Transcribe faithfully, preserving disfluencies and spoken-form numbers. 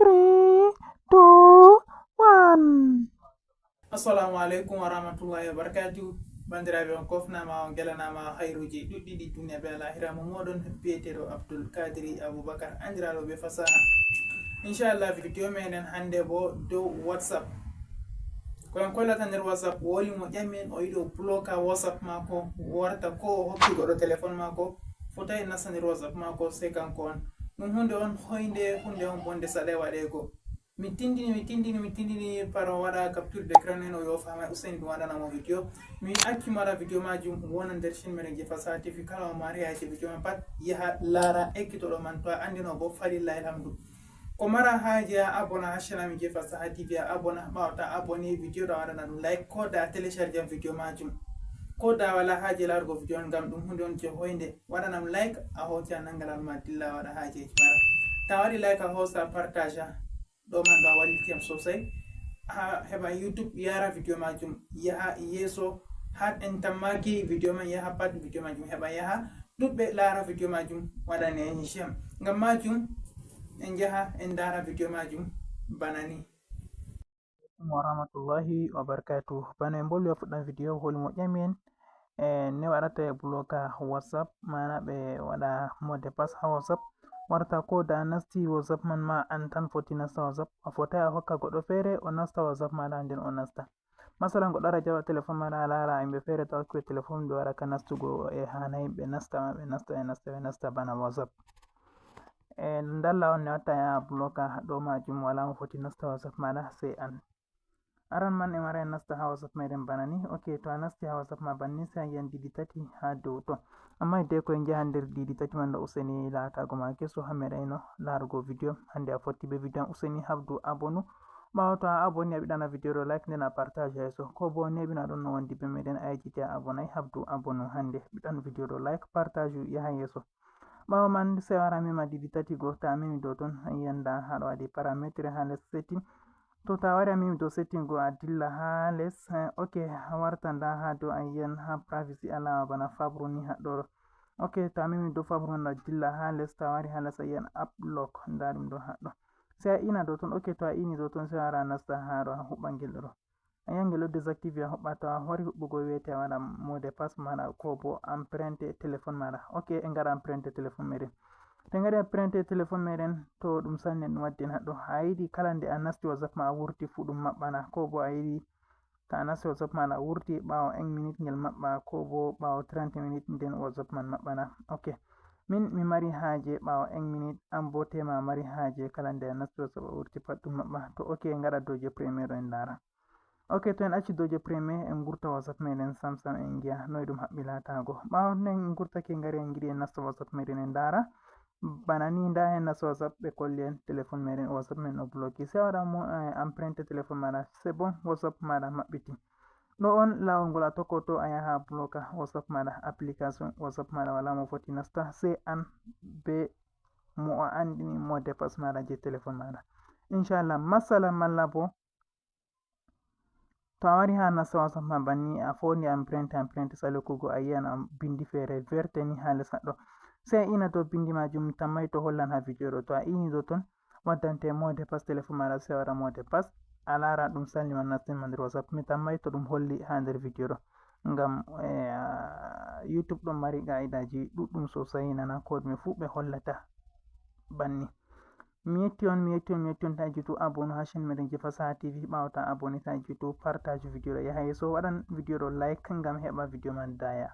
Three, two, one. Assalamu alaikum wa rahmatullahi wa barakatuh. Bandiraɓe, on kofnama, on gelanama hayruji ɗuɗɗi ɗi duniya be lahira. Mo moɗon biyeteɗo Abdul Kadiri Abubakar, andiraɗo be fasaha. Inchallah, video meɗen hande bo dow WhatsApp. Ko en kollata nder WhatsApp, woli mo ƴami en, o yiɗi o bloka WhatsApp mako, warta ko o hokki goɗɗo téléphone mako, fotai nasta nder WhatsApp mako, sai kanko on. Ɗum hunde on hoynde, hunde on bonde saɗai waɗego. Mi tindini, mi tindini, mi tindini, par o waɗa capture d'écran en, o yofama, Usain ɗum waɗana mo video. Mi acci mo waɗa video majum, wona nder chaîne meɗen je Fasaha T V, kala o mari haje video man pat, yaha laara, ekkitoɗo man, to a andino bo, falillahi alhamdu. Ko mara haje a abona ha chaîne amin je Fasaha T V, a abona, ɓawo ta aboni video ɗo a waɗana ɗum like, ko da télécharge an video majum. Ko da wala haje larugo video on, ngam ɗum hunde on je hoynde, waɗanam like, a hoti a nangal alma dilla a waɗa hajeji mara. Ta waɗi like a hosa partage. Ɗo man ɗo a walliti am sosai. Ha heɓa YouTube yara video majum yaha yeso. Ha en tammaki video man yaha pat, video majum heɓa yaha. Ɗuɗɓe lara video majum waɗane en j'aime. Ngam majum en jaha en dara video majum bana ni. Wa rahmatullahi wa barakatuh. Bana en bolwi a fuɗɗan video holi mo ƴami en. E ne waɗata e bloka WhatsApp, mana ɓe waɗa mot de passe ha WhatsApp. Warta ko da nasti WhatsApp man ma an tan foti nasta WhatsApp. A fotai a hokka goɗɗo fere o nasta WhatsApp maɗa nden o nasta. Masalan, goɗɗo ara jaɓa téléphone maɗa a lara yimɓe fere to a hokki ɓe téléphone ɓe wara ka nastugo e hana yimɓe nasta ma ɓe nasta ɓe nasta ɓe nasta bana WhatsApp. E ndalla on ne watta ya bloka ɗo majum wala mo foti nasta WhatsApp maɗa sai an. Aran man en warai nasta ha WhatsApp meɗen bana ni. Ok, to a nasti ha WhatsApp ma banni sai a yiyan didi tati ha dow to. Amma hidde ko en jaha nder didi tati man ɗo useni latago ma keso ha meɗaino larugo video. Hande a fotti be video am useni habdu abonu. Ɓawo to a aboni a ɓiɗana video ɗo like nden a partage yeso. Ko bo neɓina ɗon no wondi be meɗen a yejjiti a abonai habdu abonu hande. Ɓiɗan video ɗo like partage yaha yeso. Ɓawo man sai wara mema didi tati go, ta memi dow ton a yiyan da haɗo waɗi parametre ha les setting. To ta wari a memi dow setting go a dilla ha les, eh, ok, a warta nda ha dow a yiyan ha privacy alama bana fabru ni haɗɗo ɗo. Ok, ta memi dow fabru man a dilla ha les, ta wari ha les a yiyan app lock, nda ɗum ɗo haɗɗo. Sai a ina dow ton, ok, to a ini dow ton sai wara a nasta ha ɗo a huɓɓa ngel ɗo. A yiyan ngel ɗo désactivé a huɓɓa, to a wari huɓɓugo wiyete a waɗa mot de passe maɗa ko bo empreinte téléphone maɗa. Ok, en ngara empreinte téléphone meɗen. To en ngari empreinte téléphone meɗen, to ɗum sanne ɗum waddi en haɗɗo. A yiɗi kala nde a nasti WhatsApp ma a wurti fu ɗum maɓɓana, ko bo a yiɗi ta a nasti WhatsApp maɗa a wurti ɓawo un minute ngel maɓɓa, ko bo ɓawo trente minutes nden WhatsApp man maɓɓana. Ok. Min mi mari haje ɓawo un minute, an bo tema a mari haje kala nde a nasti WhatsApp a wurti pat ɗum maɓɓa. To ok, en ngara dow je premier ɗo en ndara. Ok, to en acci dow je premier en gurta WhatsApp meɗen sam sam en giya noy ɗum haɓɓi latago. Ɓawo non en gurtake ngari en giɗi en nasta WhatsApp meɗen en ndara. Bana ni nda en nasta WhatsApp ɓe kolli en téléphone meɗen WhatsApp men ɗo bloqué. Sai a waɗa mo, eh, empreinte téléphone maɗa, c'est bon, WhatsApp maɗa maɓɓiti. Ɗo on lawol ngol a tokkoto a yaha a bloka WhatsApp maɗa, application WhatsApp maɗa wala mo foti nasta, sai an be mo a andini mot de passe maɗa je téléphone maɗa. Inchallah, masala malla bo to a wari ha nasta WhatsApp ma banni a fondi empreinte, empreinte sali hokkugo a yiyan a bindi fere verte ni ha les haɗɗo. Sai a ina dow bindi majum, mi tammai to hollan ha video ɗo. To a ini dow ton waddante mot de passe téléphone maɗa, sai a waɗa mot de passe. A lara ɗum sali ma nastin ma nder WhatsApp. Mi tammai to ɗum holli ha nder video ɗo. Ngam, eh, YouTube ɗon mari qa'idaji ɗuɗɗum sosai, nana ko ɗume fu ɓe hollata banni. Mi yetti on, mi yetti on, mi yetti on, ta jutu abonné ha chaîne meɗen je Fasaha T V, ɓawo ta abonné ta jutu partage video ɗo yaha yeso, waɗan video ɗo like ngam heɓa video man daya.